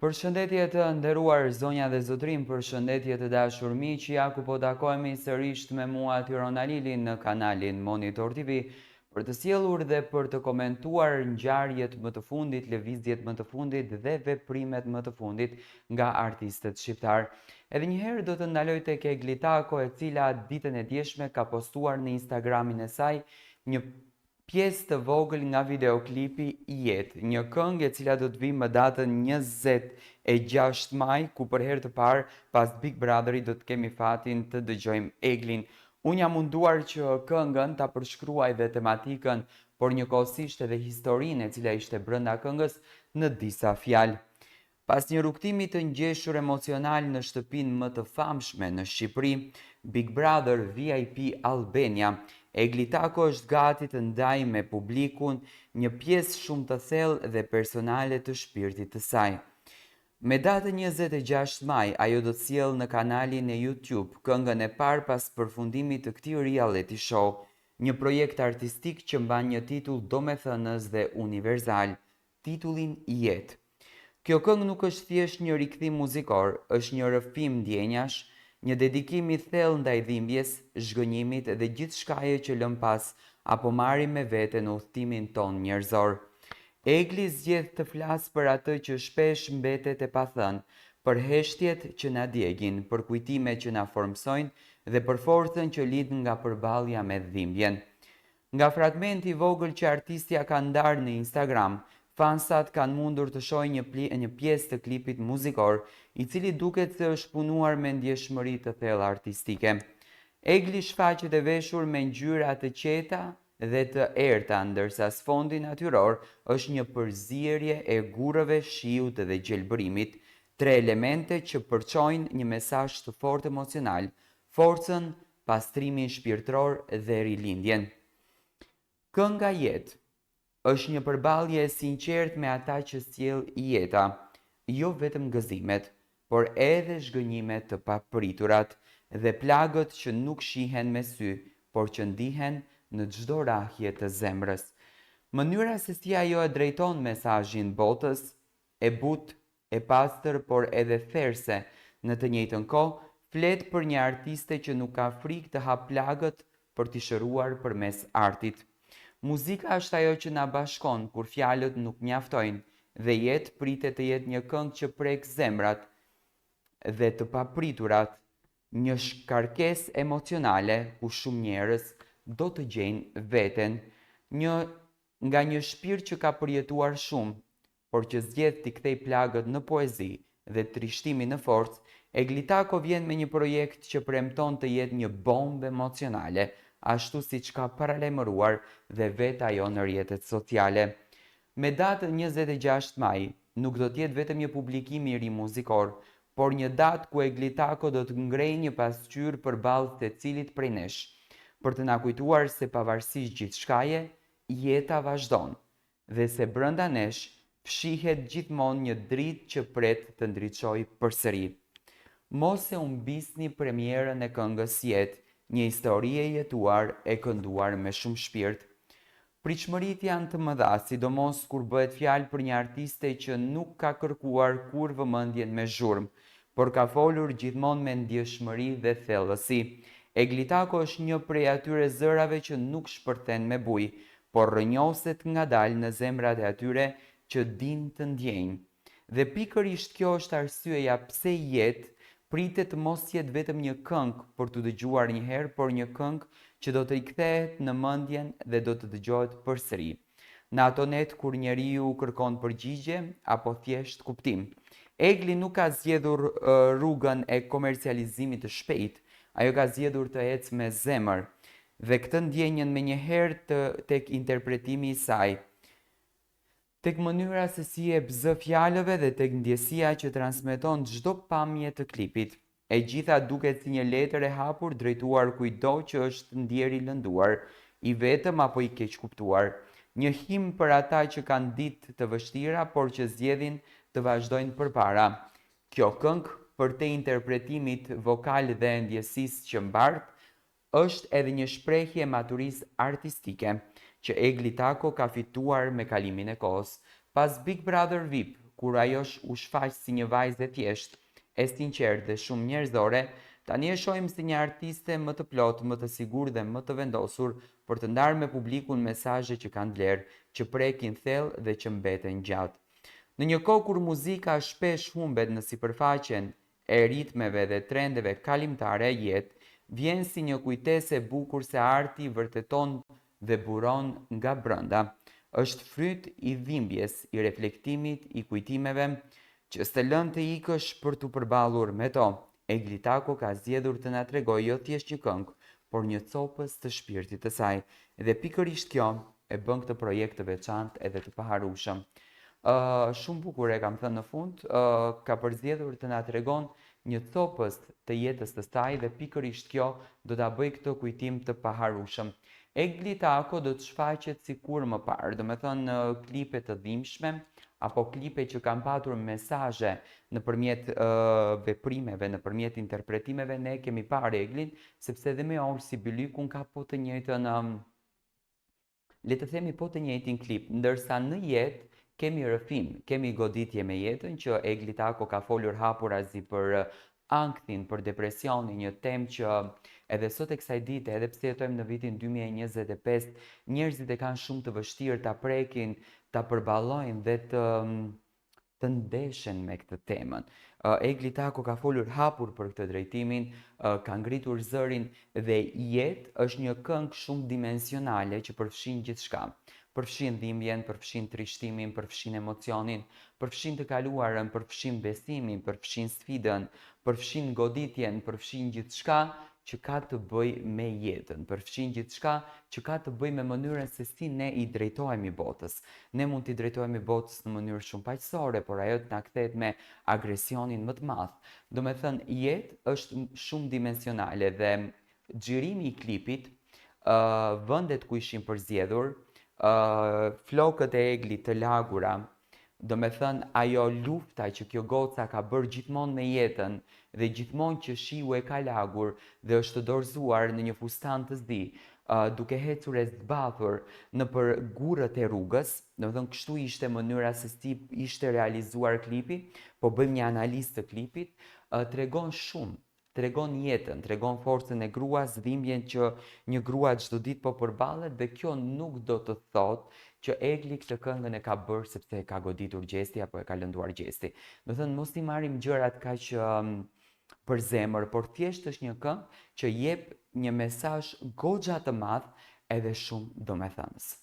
Përshëndetje të nderuar zonja dhe zotërinj, përshëndetje të dashur miq, ja ku po takohemi sërish me mua Tiron Alili në kanalin Monitor TV për të sjellur dhe për të komentuar ngjarjet më të fundit, lëvizjet më të fundit dhe veprimet më të fundit nga artistët shqiptarë. Edhe një herë do të ndaloj tek Egli Tako, e cila ditën e djeshme ka postuar në Instagramin e saj një pjesë të vogël nga videoklipi Jetë, një këngë e cila do të vijë më datën 26 maj, ku për herë të parë pas Big Brotherit do të kemi fatin të dëgjojmë Eglin. Unë jam munduar që këngën ta përshkruaj dhe tematikën, por njëkohësisht edhe historinë e cila ishte brenda këngës në disa fjalë. Pas një rrugëtimi të ngjeshur emocional në shtëpinë më të famshme në Shqipëri, Big Brother VIP Albania, Egli Tako është gati të ndajë me publikun një pjesë shumë të thellë dhe personale të shpirtit të saj. Me datën 26 maj, ajo do të sjellë në kanalin e YouTube këngën e parë pas përfundimit të këtij reality show, një projekt artistik që mban një titull domethënës dhe universal, titullin Jetë. Kjo këngë nuk është thjesht një rikthim muzikor, është një rrëfim ndjenjash, një dedikim i thellë ndaj dhimbjes, zhgënjimit dhe gjithçkaje që lëm pas apo marrim me vete në udhëtimin tonë njerëzor. Egli zgjedh të flasë për atë që shpesh mbetet e pathënë, për heshtjet që na djegin, për kujtimet që na formësojnë dhe për forcën që lind nga përballja me dhimbjen. Nga fragmenti i vogël që artistja ka ndarë në Instagram, fansat kanë mundur të shohin një, një pjesë të klipit muzikor, i cili duket se është punuar me ndjeshmëri të thellë artistike. Egli shfaqet e veshur me ngjyra të qeta dhe të errëta, ndërsa sfondi natyror është një përzierje e gurëve, shiut dhe gjelbërimit, tre elemente që përçojnë një mesazh të fortë emocional, forcën, pastrimin shpirtëror dhe rilindjen. Kënga Jetë është një përballje e sinqertë me ata që sjell jeta, jo vetëm gëzimet, por edhe zhgënjimet të papriturat dhe plagët që nuk shihen me sy, por që ndihen në çdo rrahje të zemrës. Mënyra se si ajo e drejton mesazhin botës, e butë, e pastër por edhe therëse, në të njëjtën kohë, flet për një artiste që nuk ka frikë të hapë plagët për t'i shëruar përmes artit. Muzika është ajo që na bashkon kur fjalët nuk mjaftojnë dhe Jetë pritet të jetë një këngë që prek zemrat dhe të papriturat, një shkarkesë emocionale ku shumë njerëz do të gjejnë veten, një nga një shpirt që ka përjetuar shumë, por që zgjedh t'i kthejë plagët në poezi dhe trishtimin në forcë, Egli Tako vjen me një projekt që premton të jetë një bombë emocionale, ashtu siç ka paralajmëruar dhe vetë ajo në rrjetet sociale. Me datën 26 maj, nuk do të jetë vetëm një publikim i ri muzikor, por një datë ku Egli Tako do të ngrejë një pasqyrë përballë secilit prej nesh, për të na kujtuar se pavarësisht gjithçkaje, jeta vazhdon dhe se brenda nesh fshihet gjithmonë një dritë që pret të ndriçojë përsëri. Mos e humbisni premierën e këngës Jetë, një histori e jetuar e kënduar me shumë shpirt. Pritshmëritë janë të mëdha, sidomos kur bëhet fjalë për një artiste që nuk ka kërkuar kurrë vëmendjen me zhurmë, por ka folur gjithmonë me ndjeshmëri dhe thellësi. Egli Tako është një prej atyre zërave që nuk shpërthen me bujë, por rrënjoset ngadalë në zemrat e atyre që dinë të ndjejnë. Dhe pikërisht kjo është arsyeja pse Jetë pritet të mos jetë vetëm një këngë për t'u dëgjuar një herë, por një këngë që do të rikthehet në mendjen dhe do të dëgjohet përsëri. Në ato net kur njeriu kërkon përgjigje apo thjesht kuptim. Egli nuk ka zgjedhur rrugën e komercializimit të shpejtë, ajo ka zgjedhur të ecë me zemër. Dhe këtë ndjenjën menjëherë të tek interpretimi i saj, tek mënyra se si i jep zë fjalëve dhe tek ndjesia që transmeton çdo pamje të klipit. E gjitha duket si një letër e hapur drejtuar kujtdo që është ndjerë i lënduar, i vetëm apo i keqkuptuar. Një himn për ata që kanë ditë të vështira, por që zgjedhin të vazhdojnë përpara. Kjo këngë, përtej interpretimit vokal dhe ndjesisë që mbart, Është edhe një shprehje e maturisë artistike, që Egli Tako ka fituar me kalimin e kohës. Pas Big Brother VIP, kur ajo u shfaq si një vajzë e thjeshtë, e sinqertë dhe shumë njerëzore, tani e shohim si një artiste më të plotë, më të sigurt dhe më të vendosur për të ndarë me publikun mesazhe që kanë vlerë, që prekin thellë dhe që mbeten gjatë. Në një kohë kur muzika shpesh humbet në sipërfaqen e ritmeve dhe trendeve kalimtare, Jetë vjen si një kujtesë e bukur se arti vërteton dhe buron nga brenda. Është fryt i dhimbjes, i reflektimit, i kujtimeve që s'të lënë të ikësh për t'u përballur me to. Egli Tako ka zgjedhur të na tregojë jo thjesht një këngë, por një copëz të shpirtit të saj. Dhe pikërisht kjo e bën këtë projekt të veçantë edhe të paharrueshëm. Shumë bukur e kam thënë në fund, ka përzgjedhur të na tregon një copëz të jetës të saj dhe pikërisht kjo do ta bëjë këtë kujtim të paharrueshëm. Egli Tako do të shfaqet si kurrë më parë, domethënë në klipe të dhimbshme apo klipe që kanë patur mesazhe nëpërmjet veprimeve, nëpërmjet interpretimeve, ne kemi parë Eglin, sepse edhe me Olsi Bylykun ka po të njëjtën le të themi po të njëjtin klip, ndërsa në jetë kemi rrëfim, kemi goditje me jetën që Egli Tako ka folur hapurazi për ankthin, për depresionin, një temë që edhe sot e kësaj dite, edhe pse jetojmë në vitin 2025, njerëzit e kanë shumë të vështirë ta prekin, ta përballojnë dhe të të ndeshen me këtë temën. Egli Tako ka folur hapur për këtë drejtimin, ka ngritur zërin dhe Jetë është një këngë shumë dimensionale që përfshin gjithçka. Përfshin dhimbjen, përfshin trishtimin, përfshin emocionin, përfshin të kaluarën, përfshin besimin, përfshin sfidën, përfshin goditjen, përfshin gjithçka që ka të bëjë me jetën, përfshin gjithçka që ka të bëjë me mënyrën se si ne i drejtohemi botës. Ne mund t'i drejtohemi botës në mënyrë shumë paqësore, por ajo të na kthehet me agresionin më të madh. Domethënë, Jetë është shumë dimensionale dhe xhirimi i klipit, vendet ku ishin përzgjedhur, flokët e Eglit të lagura, Domethënë ajo lufta që kjo goca ka bërë gjithmonë me jetën dhe gjithmonë që shiu e ka lagur dhe është dorëzuar në një fustan të zi, duke ecur e zbathur nëpër gurët e rrugës, domethënë kështu ishte mënyra se si ishte realizuar klipi, po bëjmë një analizë të klipit, tregon shumë tregon jetën, tregon forcën e gruas, dhimbjen që një grua çdo ditë po përballet dhe kjo nuk do të thotë që Egli këtë këngën e ka bërë sepse e ka goditur Gjesti apo e ka lënduar Gjesti. Domethënë mos i marrim gjërat kaq um, për zemër, por thjesht është një këngë që jep një mesazh goxha të madh edhe shumë domethënës.